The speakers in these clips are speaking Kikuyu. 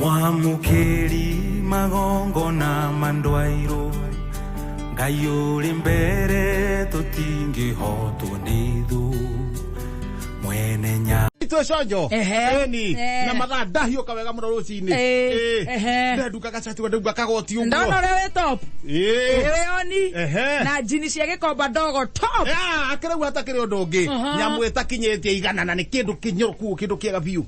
Mwamũkĩri magongona mandwairwo Ngai ũrĩ mbere tũtingĩhotwo nĩ thũ mwene nya Twĩ conjo. Ehe. Ĩni. Eh. Na mathaa ndahiũka wega mũno rũcinĩ. Eh. Ehe. Ndenduka gacati ndauga kagoti ũguo. Ndona ũrĩa wĩ top. Ĩĩ. Wĩ oni. Ehe. Na njini cia gĩkomba ndogo top. Ya, akĩrĩ u hatakĩrĩ ũndũ ũngĩ. Aha. Nyamũ ĩtakinyĩtie igana na nĩ kĩndũ kĩnyoroku kĩndũ kĩega biũ.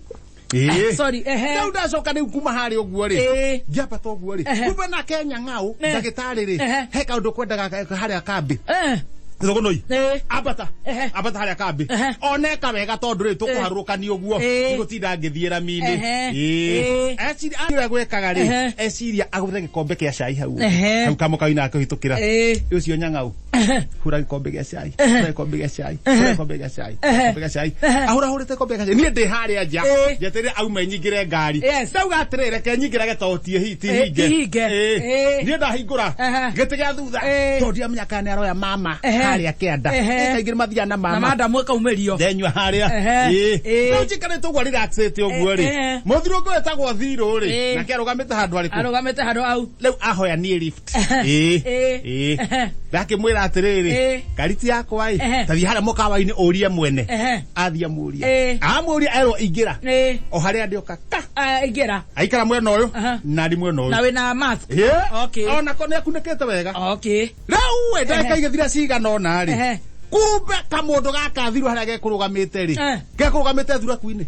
Ĩĩ. Sorry, ehe. Rĩu ndacoka rĩu kuma harĩa ũguo rĩ. Ĩĩ. Ngĩambata ũguo rĩ. Ehe. Kumbe nake Nyang'au Eh. ndagĩtarĩ rĩ. Ehe. He kaũndũ kwendaga harĩa kambĩ. Eh. Thũgũnũi. Eh. Ambata. Ehe. Ambata harĩa kambĩ. Ehe. Oneka wega tondũ rĩ tũkũharũrũkania ũguo. Ĩĩ. Ndigũtinda ngĩthiĩ rami-inĩ. Ehe. Ĩĩ. Ĩĩ. Eciria ũrĩa gwĩkaga rĩ. Ehe. Eciria agũre gĩkombe kĩa cai hau. Ehe. Hau kamũkainĩ akĩhĩtũkĩra. Ĩĩ. Ũcio Nyang'au. Ehe. Hura gĩkombe gĩa cai. Hura gĩkombe gĩa cai. Hura gĩkombe gĩa cai. Ehe. Gĩkombe gĩa cai. Ehe. Ahũrahũrĩte gĩkombe gĩa cai. Niĩ ndĩ harĩa nja. Ĩĩ. Njetereire aume nyingĩre ngari. Yes. Ndauga atĩrĩrĩ reke nyingĩrage tondũ ti ti Ĩĩ, hinge. ti hinge. Ĩĩ. Ĩĩ. Niĩ ndahingũra. Ehe. Gĩtĩ gĩa thutha. Ĩĩ. Tondũ ndiamenya kana nĩaroya mama Ehe. harĩa kĩanda. Ehe. Kaingĩ nĩmathiaga na Na mama. madamu ĩkaumĩrio. Ndenyua harĩa. Ehe. Ĩĩ. Ĩĩ. Rĩu njikarĩte ũguo relaxĩte ũguo rĩ. Ehe. Mũthirũngũ wĩtagwo Thirũ rĩ. Ĩĩ. Nake arũgamĩte handũ harĩkũ? Arũgamĩte handũ hau. Rĩu ahoya niĩ lift. Ĩĩ. Ĩĩ. Ĩĩ. Ehe. Ndakĩmwĩra atĩrĩrĩ, Ĩĩ. ngariti yakwa ĩ, Ehe. ta thiĩ harĩa mũkawa-inĩ ũrie mwene. Ehe. Athiĩ amũria. Ĩĩ. Amũria erwo ingĩra. Ĩĩ. O harĩa ndĩoka ka. Ah, ingĩra. Aikara mwena ũyũ Aha. na ndi mwena Na ũyũ. wĩna mask. Ĩĩ. Okay. Onako nĩakunĩkĩte wega. Okay. Rĩu ĩ ndagĩka igĩthira cigana ũna rĩ. Ehe. Kumbe kamũndũ gaka thirũ harĩa gekũrũgamĩte rĩ. Eh. Gekũrũgamĩte thuraku-inĩ.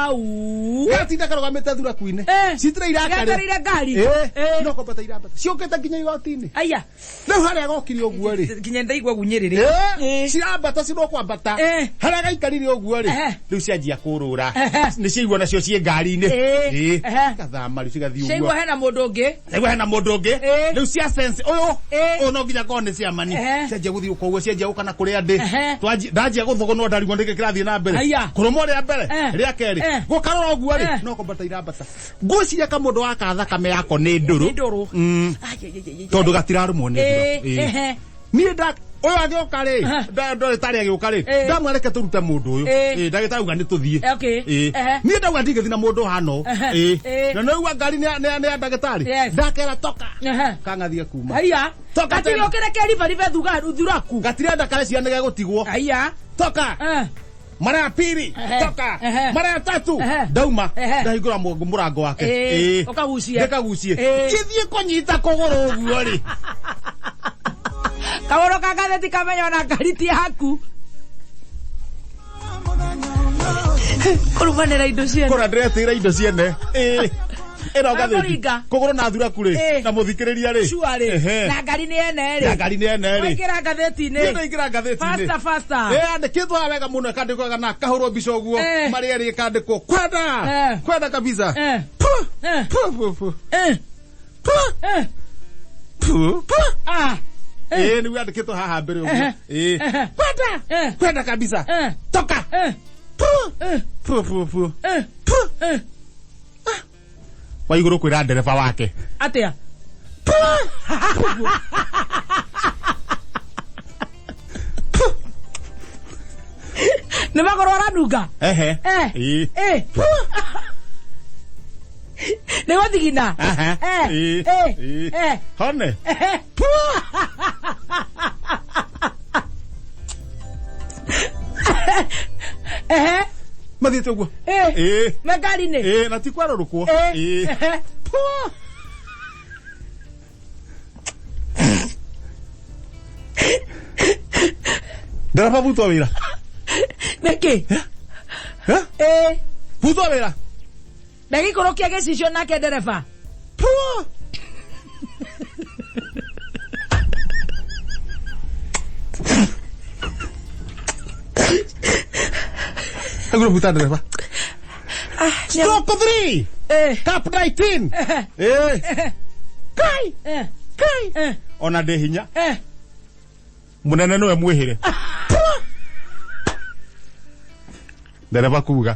Au. Gatinda karũgamĩte thuraku-inĩ. Eh. Citire irakarĩa. Getereire ngari. Ĩĩ. Eh. No kwambata irambata. Ciũkĩte nginya igoti-inĩ. Aya. Rĩu harĩa gokire ũguo rĩ. Nginya ndaigua gunyĩrĩrĩ. Ĩĩ. Cirambata cirwo kwambata. Eh. Harĩa gaikarire ũguo rĩ. Ehe. Rĩu cianjia kũrũra. Ehe. Nĩ ciaigua nacio ciĩ ngari-inĩ. Ĩĩ. Ĩĩ. Ehe. Igathama rĩu cigathiĩ ũguo. Ciaigua hena mũndũ ũngĩ. Ciaigua hena mũndũ ũngĩ. Ĩĩ. Rĩu cia sense ũyũ. Ĩĩ. Ũyũ no nginya ngorwo nĩ ciamani. Ehe. Cianjia gũthiĩ ũguo cianjia gũka na kũrĩa ndĩ. Ehe. Ndanjia gũthũgũnwo ndarigwo nĩkĩ kĩrathiĩ na mbere. Aya. Kũrũmwo rĩa mbere. Eh. Rĩa kerĩ. Eh. Gũkarora ũguo rĩ. Eh. No kwambata irambata. Ngwĩciria kamũndũ gaka thakame yako nĩ ndũrũ. Nĩ ndũrũ. Mm. Ai, ai, ai, ai, ai. Tondũ gatirarũmwo nĩ Ĩĩ, thura. Ĩĩ. ehe. Niĩ nda ũyũ agĩũka rĩ Aha. ndagĩtarĩ agĩũka rĩ Ĩĩ. ndamwĩra reke tũrute mũndũ ũyũ Ĩĩ. Ĩĩ, ndagĩtarĩ auga nĩ tũthiĩ Okay. Ĩĩ. Ehe. Niĩ ndauga ndingĩthiĩ na mũndũ ũhana ũũ Ehe. Ĩĩ. Ĩĩ. Na nĩwaigua ngari nĩ ya ndagĩtarĩ Yes. ndakera toka Ehe. kang'athie kuma Aya. Toka Gatirĩ tena. ũkĩreke ribaribe thuraku. gatirenda karecia nĩ gegũtigwo Aya. toka Eh. mara ya pili Ehe. toka Ehe. mara ya tatu Ehe. ndauma Ehe. ndahingũra mũrango wake Ĩĩ. Ĩĩ. Ũkagucie. Ndĩkagucie Ĩĩ. ngĩthiĩ kũnyita kũgũrũ ũguo rĩ Kagũrũ ka ngathĩti kamenya ona ngari ti yaku. Kũrũmanĩra indo ciene. kũra ndĩretĩra indo ciene Ĩĩ. Ĩno ngathĩti Akũringa. kũgũrũ na thuraku rĩ Ĩĩ. na mũthikĩrĩria rĩ Sure rĩ. Ehe. Na ngari nĩ ene rĩ. Na ngari nĩ ene rĩ. Waingĩra ngathĩti-inĩ. Niĩ ndaingĩra ngathĩti-inĩ. Faster, faster. Ĩĩ, yandĩkĩtwo haha wega mũno ĩkandĩkwo wega na kahũrwo mbica ũguo Eh. marĩa erĩ ĩkandĩkwo kwenda Eh. kwenda kabisa Eh. Puh, Eh. puh, puh, puh. Eh. Puh, Eh. puh, puh. Ah. Eh. Ĩĩ, nĩguo yandĩkĩtwo haha mbere ũguo Ehe. Ĩĩ. Ehe. kwenda Eh. kwenda kabisa Eh. toka Eh. Puh, Eh. puh, puh, puh. Eh. Puh. Eh. Wa igũrũ kwĩra ndereba wake Atĩa? Nĩ magũrũ aranunga? Ehe. Eh. Ĩĩ. Eh. Nĩ gũthigina? Aha. Eh. Ĩĩ. Eh. Ĩĩ. Eh. Hone. Eh. Ehe. Mathiĩte ũguo. Eh. Ĩĩ. Me ngari-inĩ? Ĩĩ, na ti kwarũrũkwo. Eh. Ĩĩ. Ehe. Ndereba butwo wĩra. Nĩkĩ? Eh? Eh. Butwo wĩra. Ndagĩikũrũkia gĩcicio nake ndereba. Puh. Agũrũ buta ndereba. Stroke 3. Eh. Cup 19. Eh. Eh. Kai. Eh. Kai. Eh. Ona ndĩ hinya. Eh. Mũnene nĩwe mwĩhĩre. Ndereba kuga.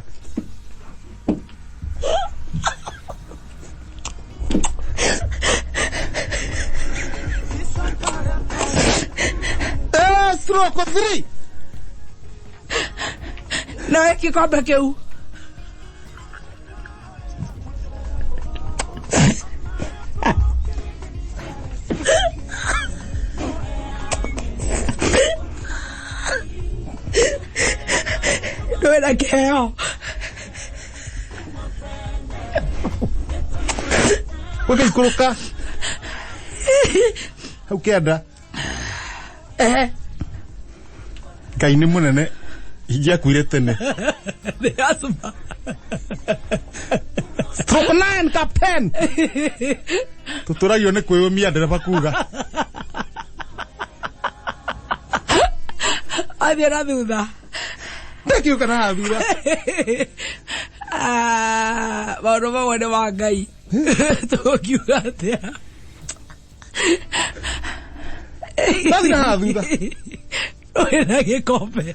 Eh, stroke 3. Noe gĩkombe kĩu. Wĩna kĩheo. Ũgĩikũrũka hau kĩanda. Ehe. Ngai nĩ mũnene, ingĩakuire tene. Nĩ asthma. Stroke 9 captain. Tũtũragio nĩ kwĩyũmia ndereba kuga. Athiĩ na thutha. Ndakiũka na haha thutha. Ah, maũndũ mamwe nĩ ma Ngai. Tũngiuga atĩa? Ndathiĩ na haha thutha. Wĩna gĩkombe.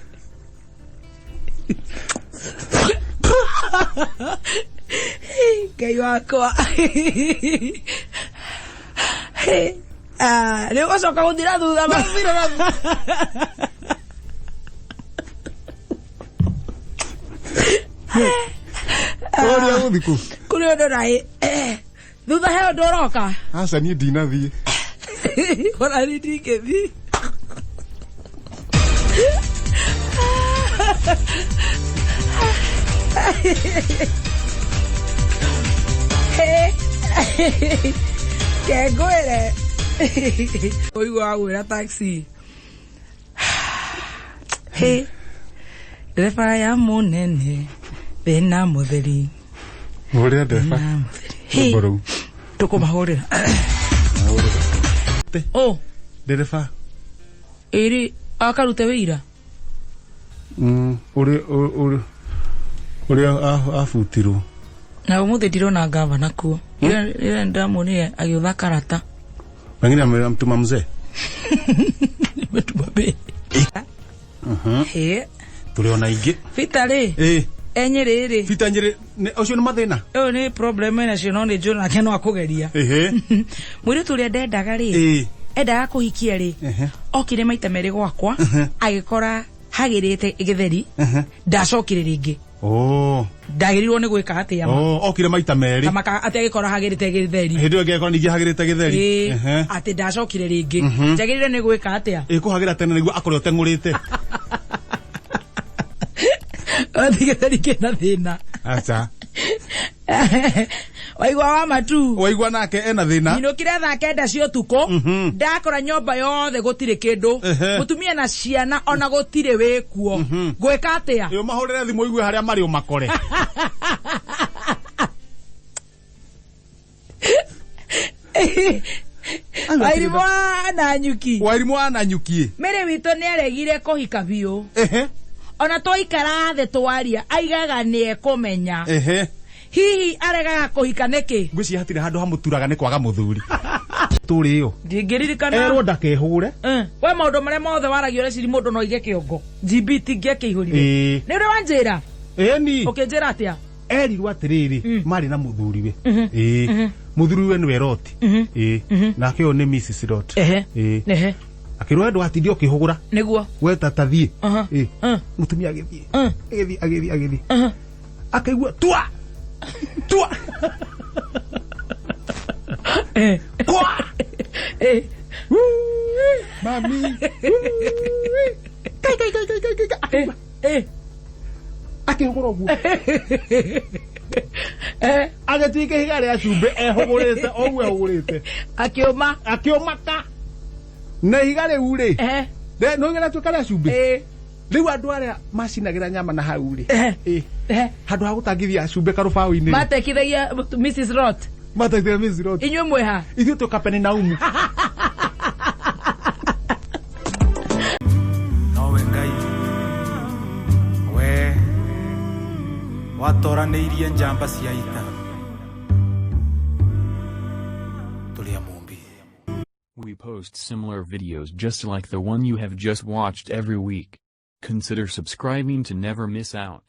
Ngai wakwa. Ah, nĩ ũgũcoka gũthira thutha ma. Ndathira na thutha. Ũrĩa gũthiĩ kũ? Kũrĩ ũndũ naĩ. Thutha he ũndũ ũroka. Aca niĩ ndinathiĩ. Ona niĩ ndingĩthiĩ. Kengwĩre. Ũigua wagwĩra taxi. Hey, ndereba ya mũnene thĩna mũtheri. Hũrĩra ndereba. Thĩna mũtheri. Hey, Rwĩmbo rũu. tũkũmahũrĩra. Oh, Ndereba. ĩrĩ akarute wĩira. Ũrĩa ũrĩa ũrĩa abutirwo. Na ũmũthĩ ndirona gavana kuo. Ira ira ndamuonire agĩũtha karata. Pengine amemtuma mzee. Nimetuma mbĩ. Hĩ, Tũrĩ ona ingĩ. Peter rĩ, Ĩ, enyĩrĩ rĩ. Peter Nyĩrĩ, ũcio nĩ mathĩna. Ũyũ nĩ problem ĩnacio no nĩ njũĩ nake no akũgeria. Ĩhĩ. Mũirĩtu ũrĩa ndendaga rĩ, Ĩ. endaga kũhikia rĩ, Ehe. okire maita merĩ gwakwa, agĩkora hagĩrĩte gĩtheri, ndacokire rĩngĩ. Oh. Ndagĩrĩirwo nĩ gwĩka atĩa ma? Oh, okire maita merĩ. Kamaka atĩ agĩkora hagĩrĩte gĩtheri. Hĩndĩ ĩyo ĩngĩ agĩkora ningĩ hagĩrĩte gĩtheri. Ĩĩ, Ehe. atĩ ndacokire rĩngĩ. Njagĩrĩire nĩ gwĩka atĩa? Ĩ kũhagĩra tene nĩguo akore ũteng'ũrĩte. Atĩ gĩtheri kĩna thĩna. Aca. Waigua wa matu. Waigua nake ena thĩna. Nyinũkire thaa kenda cia ũtukũ, ndakora nyũmba yothe gũtirĩ kĩndũ, Ehe. mũtumia na ciana ona gũtirĩ wĩkuo. Ngwĩka atĩa? Ĩ ũmahũrĩre thimũ ũigue harĩa marĩ ũmakore. Wairimũ wa Nanyuki. Wairimũ wa Nanyuki. Mĩrĩ witũ nĩaregire kũhika biũ. Ehe. Ona twaikara thĩ twaria aigaga nĩekũmenya. Ehe. Hihi aregaga kũhika nĩkĩ? Ngwĩciria hatirĩ handũ hamũturaga nĩ kwaga mũthuri. Tũrĩ ĩyo. Ndingĩririkana. Erwo ndakehũre. We maũndũ marĩa mothe waragia ũreciria mũndũ no aige kĩongo. GB tingĩakĩihũrire. Ĩĩ. Nĩ ũrĩ wanjĩra? Ĩni. Ũkĩnjĩra atĩa? Erirwo atĩrĩrĩ, marĩ na mũthuriwe. Ĩĩ. Mũthuriwe nĩwe Lot. Ĩĩ. Nake ũyũ nĩ Mrs. Lot. Ehe. Ĩĩ. Ehe. Akĩrwo we ndũgatinde ũkĩhũgũra. Nĩguo. We tata thiĩ. Aha. Ĩĩ. Mm. Mũtumia agĩthiĩ. Mm. Agĩthiĩ agĩthiĩ agĩthiĩ. Aha. Akaigua tua. Tua. Eh. Kwa. Eh. Wee, Mami. Wee. Kai kai kai kai kai kai. Eh. Eh. Akĩhũgũra ũguo. Eh. Agĩtuĩka ihiga rĩa cumbĩ ehũgũrĩte o ũguo ehũgũrĩte. Akĩũma. Akĩũmaka. Na ihiga rĩu rĩ. Eh. No ihiga rĩatuĩka rĩa cumbĩ. Eh. Rĩu andũ arĩa macinagĩra nyama na hau rĩ. Eh. Ĩ. Eh. Handũ ha gũtangithia cumbĩ karũbaũ-inĩ. Matekithagia Mrs. Lot. Matekithagia Mrs. Lot. Inyuĩ mwĩha. Ithuĩ twĩ Kapenaumu. Nowe Ngai we watoranĩirie njamba cia ita tũrĩ a Mũmbi. We post similar videos just like the one you have just watched every week. Consider subscribing to never miss out.